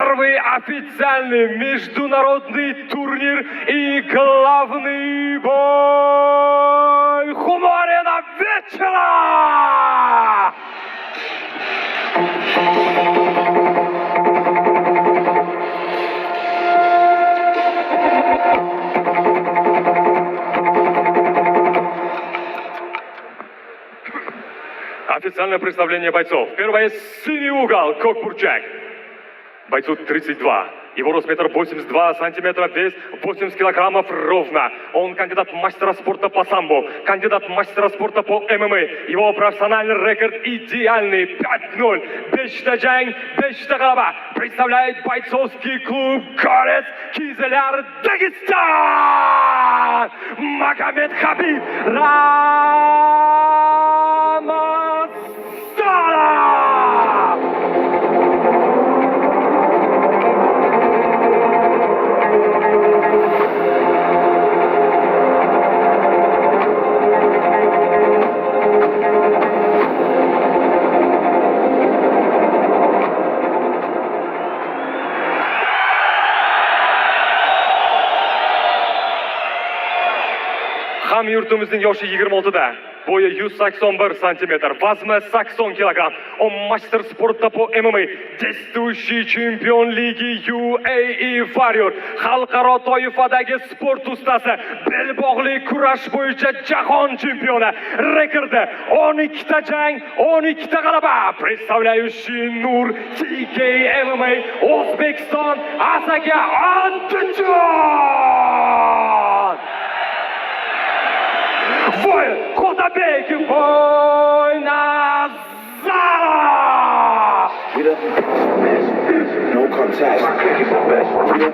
Первый официальный международный турнир и главный бой Humo Arena вечера! Официальное представление бойцов. Первое — синий угол, Кокбурчак. Бойцу 32. Его рост метр 82 сантиметра, вес 80 килограммов ровно. Он кандидат мастера спорта по самбо, кандидат мастера спорта по ММА. Его профессиональный рекорд идеальный 5-0. Beshta jang, beshta g'alaba. Представляет бойцовский клуб «Горец», Кизляр, Дагестан! Магомед Хабиб Рамазанов! Hamyurtimizning yoshi 26 da. Bo'yi 181 santimetr, vazni 80 kilogramm. Он мастер спорта по ММА, действующий чемпион лиги UAE Warrior, xalqaro toifadagi sport ustasi, belbog'li kurash bo'yicha jahon chempioni. Rekordi 12 ta jang, 12 ta g'alaba. Представляющий Nur TK MMA, O'zbekiston, Asaka, Andijon! Voy Xotabek Boynazarov! We the best, no contest. We the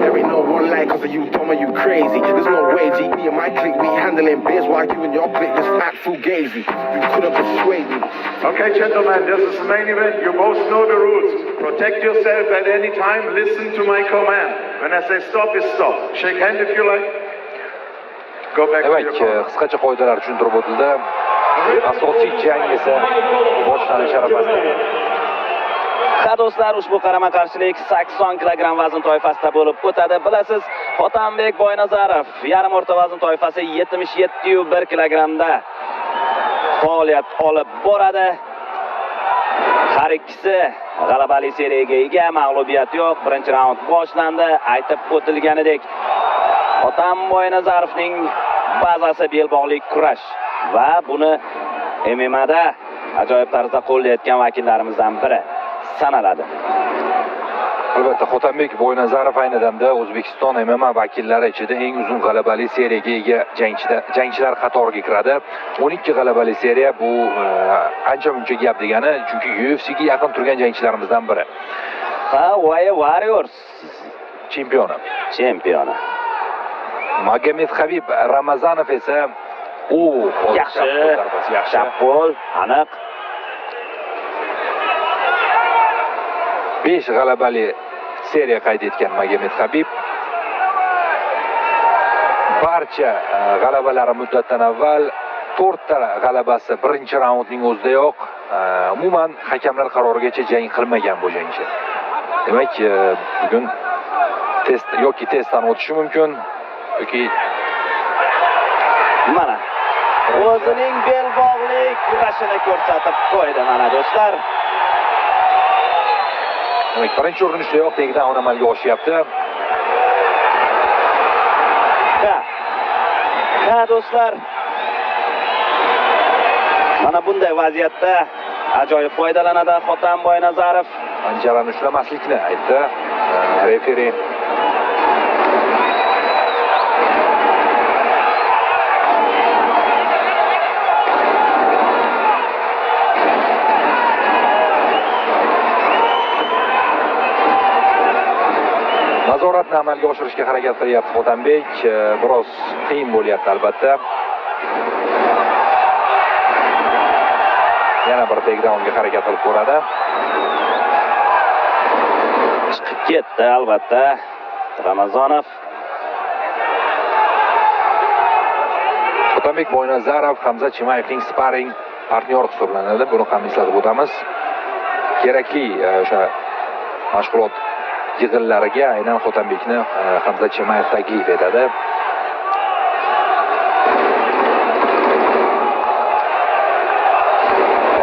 there ain't no one like us, are you dumb or you crazy? There's no way, G, me and my clique, we handling biz while you and your clique just act fugazi. You couldn't persuade me. Okay, gentlemen, this is the main event. You both know the rules. Protect yourself at any time. Listen to my command. When I say stop, is stop. Shake hand if you like. Go back to Demak, your corner. qisqacha qoidalar tushuntirib o'tildi. Asosiy jang esa boshlanish arafasida. Ha do'stlar, ushbu qarama-qarshilik 80 kilogramm vazn toifasida bo'lib o'tadi. Bilasiz, Xotambek Boynazarov yarim o'rta vazn toifasi 77,1 kilogrammda faoliyat olib boradi. Har ikkisi g'alabali seriyaga ega, mag'lubiyat yo'q. Birinchi raund boshlandi. Aytib o'tilganidek, Xotam Boynazarovning bazasi belbog'li kurash va buni MMAda ajoyib tarzda qo'llayotgan vakillarimizdan biri sanaladi. Albatta, Xotambek Boynazarov ayni damda O'zbekiston MMA vakillari ichida eng uzun g'alabali seriyaga ega jangchilar qatoriga kiradi. 12 g'alabali seriya bu ancha muncha gap degani, chunki UFC ga yaqin turgan jangchilarimizdan biri. Ha, UAE Warriors chempioni. Chempioni. Magomed Habib Ramazanov esa u Yaxshi. zarbasi yaxshi. Chap qo'l, aniq. 5 g'alabali seriya qayd etgan Magomed Habib barcha g'alabalari muddatdan avval, 4 ta g'alabasi birinchi raundning o'zidayoq, umuman hakamlar qarorigacha jang qilmagan bu jangchi. Demak, bugun test yoki testdan o'tishi mumkin yoki Mana o'zining belbog'li kurashini ko'rsatib qo'ydi mana do'stlar. Demak, birinchi urinishdayoq takedown amalga oshyapti. Ha. Ha do'stlar. Mana bunday vaziyatda ajoyib foydalanadi Xotam Boynazarov. Panjarani ushlamaslikni aytdi referi. Nazoratni amalga oshirishga harakat qilyapti Xotambek. Biroz qiyin bo'lyapti albatta. Yana bir takedownga harakat qilib ko'radi. Chiqib ketdi albatta Ramazonov. Xotabek Boynazarov Hamza Chimayevning sparring partnyori hisoblanadi. Buni ham eslatib o'tamiz. Kerakli o'sha Mashg'ulot yig'inlariga aynan Xotambekni Hamzat Chimaev taklif etadi.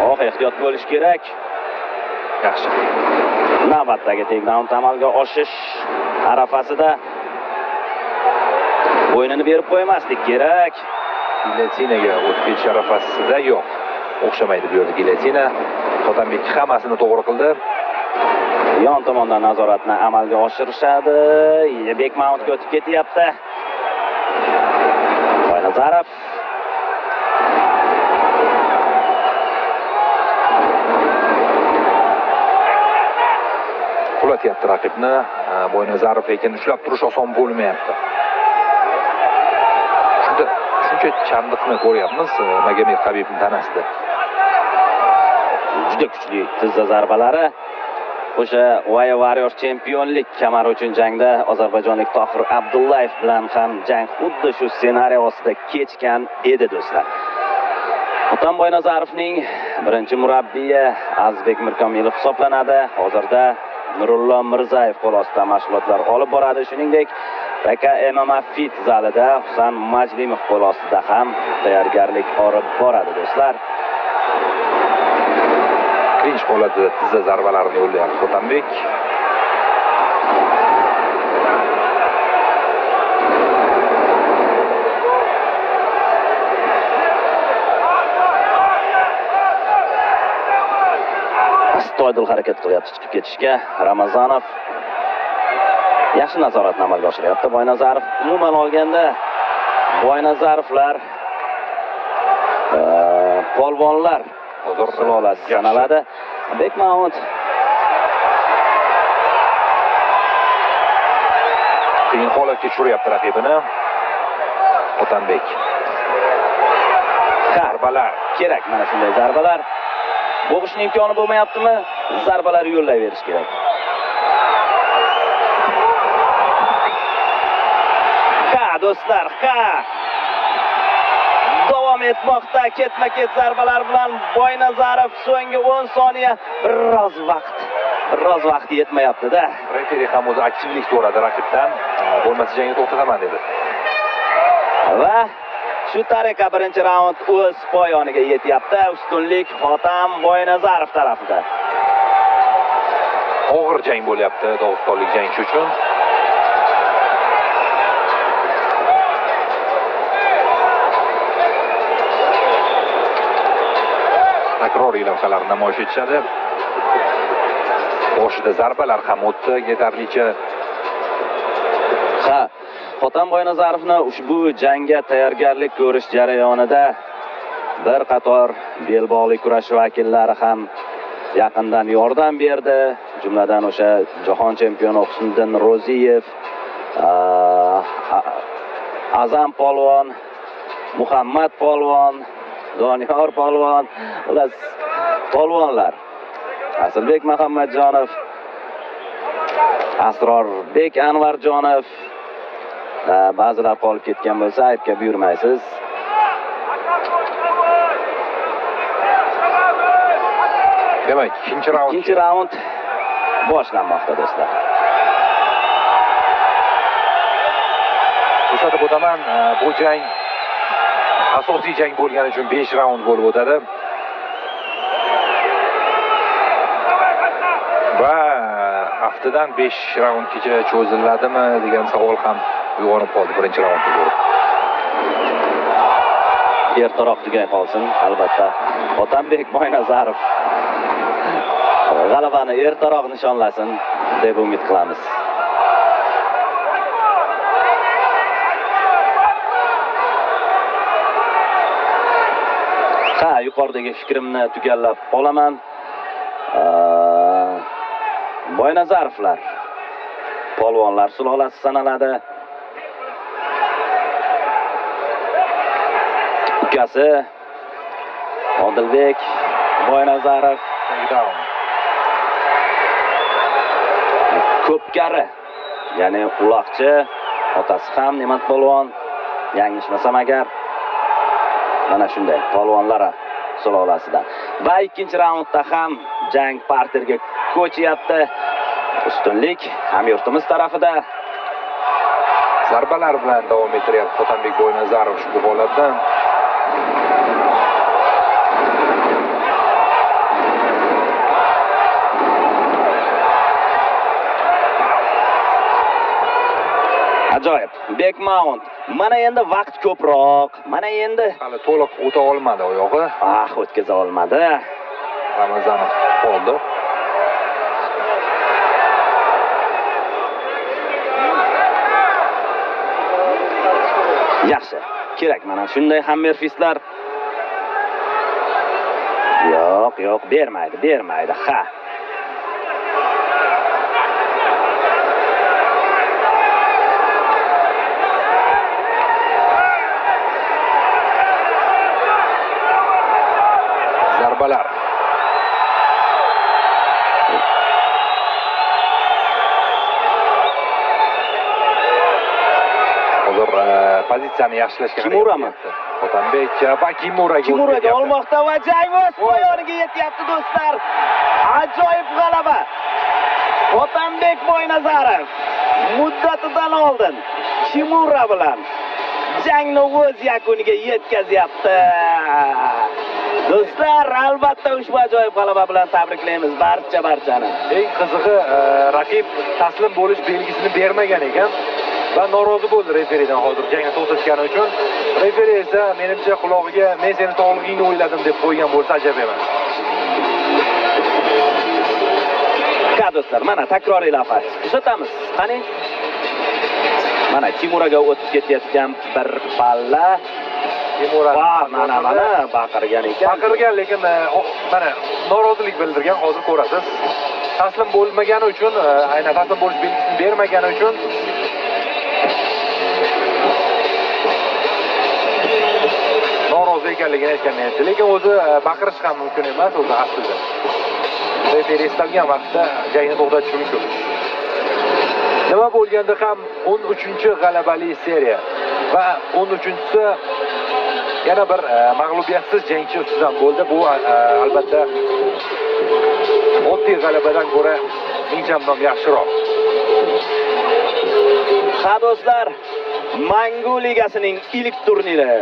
Oh, ehtiyot bo'lish kerak. Yaxshi. Navbatdagi takedown amalga oshish arafasida o'yinini berib qo'ymaslik kerak. Gilyotinaga o'tib ketish arafasida yo'q. O'xshamaydi bu yerda gilyotina. Xotambek hammasini to'g'ri qildi. Yon tomondan nazoratni amalga oshirishadi. Bekmountga o'tib ketyapti. Boynazarov. Qulatyapti raqibni. Boynazarov, lekin ushlab turish oson bo'lmayapti. Shuncha chandiqni ko'ryapmiz Magomed Habibning tanasida. Juda kuchli tizza zarbalari. O'sha UAE Warriors chempionlik kamari uchun jangda ozarbayjonlik Tohir Abdullayev bilan ham jang xuddi shu ssenariy ostida kechgan edi do'stlar. Xotam Boynazarovning birinchi murabbiyi Azizbek Mirkomilov hisoblanadi. Hozirda Nurullo Mirzayev qo'l ostida mashg'ulotlar olib boradi. Shuningdek, TK MMA Fit zalida Husan Majlimov qo'l ostida ham tayyorgarlik olib boradi do'stlar. Klinch holatida tizza zarbalarini yo'llayapti Xotambek. Astoydil harakat qilyapti chiqib ketishga. Ramazanov yaxshi nazoratni amalga oshiryapti. Boynazarov umuman olganda Boynazarovlar polvonlar sulolasi sanaladi. Bekmount qiyin holatga tushiryapti raqibini. Xotambek. Zarbalar kerak, mana shunday zarbalar. Bo'g'ishning imkoni bo'lmayaptimi? Zarbalar yo'llayverish kerak. Ha do'stlar, ha. Davom etmoqda ketma-ket zarbalar bilan Boynazarov. So'nggi 10 soniya, biroz vaqt yetmayapti-da. Referi ham o'zi aktivlik so'radi raqibdan. Bo'lmasa jangni to'xtataman dedi. Va shu tariqa birinchi raund o'z poyoniga yetyapti. Ustunlik Xotam Boynazarov tarafida. Og'ir jang bo'lyapti dog'istonlik jangchi uchun. Takroriy lavhalarni namoyish etishadi. Boshida zarbalar ham o'tdi yetarlicha. Ha, Xotam Boynazarovni ushbu jangga tayyorgarlik ko'rish jarayonida bir qator belbog'li kurash vakillari ham yaqindan yordam berdi. Jumladan o'sha jahon chempioni Husniddin Ro'ziyev, Azam polvon, Muhammad polvon, Doniyor polvon, ular polvonlar. Asilbek Muhammadjonov, Asrorbek Anvarjonov, ba'zilar qolib ketgan bo'lsa aybga buyurmaysiz. Demak, ikkinchi raund boshlanmoqda do'stlar. Eslatib o'taman, bu jang asosiy jang bo'lgani uchun 5 raund bo'lib o'tadi. Va haftadan 5 raundgacha cho'ziladimi degan savol ham uyg'onib qoldi birinchi raundni ko'rib. Ertaroq tugay qolsin albatta. Xotambek Boynazarov g'alabani ertaroq nishonlasin deb umid qilamiz. Ha, yuqoridagi fikrimni tugallab qolaman. Boynazarovlar polvonlar sulolasi sanaladi. Ukasi Odilbek Boynazarov ko'pkari, ya'ni uloqchi, otasi ham Ne'mat polvon, yanglishmasam agar, mana shunday polvonlar sulolasidan. Va ikkinchi raundda ham jang parterga ko'chyapti. Ustunlik hamyurtimiz tarafida. Zarbalar bilan davom ettiryapti Xotanbek Boynazarov ushbu holatdan. Ajoyib. Back mount. Mana endi vaqt ko'proq. Mana endi hali to'liq o'ta olmadi oyog'i. Ah, o'tkaza olmadi. Ramazanov qoldi. Yaxshi. Kerak mana shunday hammerfistlar. Yo'q, yo'q, bermaydi, bermaydi. Ha. Zarbalar. Hozir pozitsiyani yaxshilashga Kimurami? Xotanbek va Kimuraga Kimuraga olmoqda va jang o'z poyoniga yetyapti do'stlar. Ajoyib g'alaba. Xotanbek Boynazarov muddatidan oldin Kimura bilan jangni o'z yakuniga yetkazyapti. Do'stlar, albatta ushbu ajoyib g'alaba bilan tabriklaymiz barchani. Eng qizig'i, raqib taslim bo'lish belgisini bermagan ekan va norozi bo'ldi referidan hozir jangni to'xtatgani uchun. Referi esa menimcha qulog'iga men seni sog'lig'ingni o'yladim deb qo'ygan bo'lsa ajab emas. Ha do'stlar, mana takroriy lavha. Kuzatamiz. Qani? Mana Kimuraga o'tib ketayotgan bir palla. Kimura mana mana baqirgan ekan. Baqirgan, lekin mana norozilik bildirgan, hozir ko'rasiz. Taslim bo'lmagani uchun, aynan taslim bo'lish belgisini bermagani uchun norozi ekanligini aytgan menimcha. Lekin o'zi baqirish ham mumkin emas, o'zi aslida. Referi istalgan vaqtda jangni to'xtatish mumkin. Nima bo'lganda ham 13-g'alabali seriya va 13-chisi yana bir mag'lubiyatsiz jangchi ustidan bo'ldi. Bu albatta oddiy g'alabadan ko'ra ming chandon yaxshiroq. Ha do'stlar, Mangu ligasining ilk turniri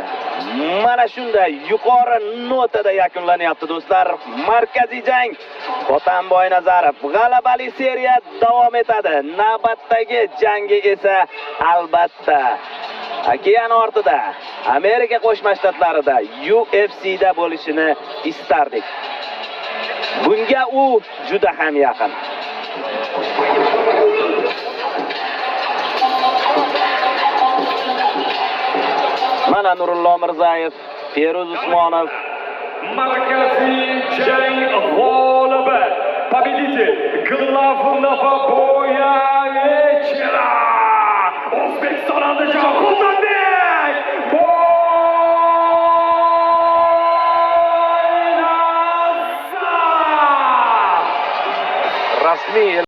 mana shunday yuqori notada yakunlanyapti do'stlar. Markaziy jang Xotan Boynazarov g'alabali seriya davom etadi. Navbatdagi jangi esa albatta okean ortida, Amerika Qo'shma Shtatlarida UFC'da bo'lishini istardik. Bunga u juda ham yaqin. Mana Nurullo Mirzayev, Feruz Usmonov. Markaziy jang g'olibi, победитель главного боя вечера, O'zbekiston Andijon Xotanbek Boynazarov. Rasmiy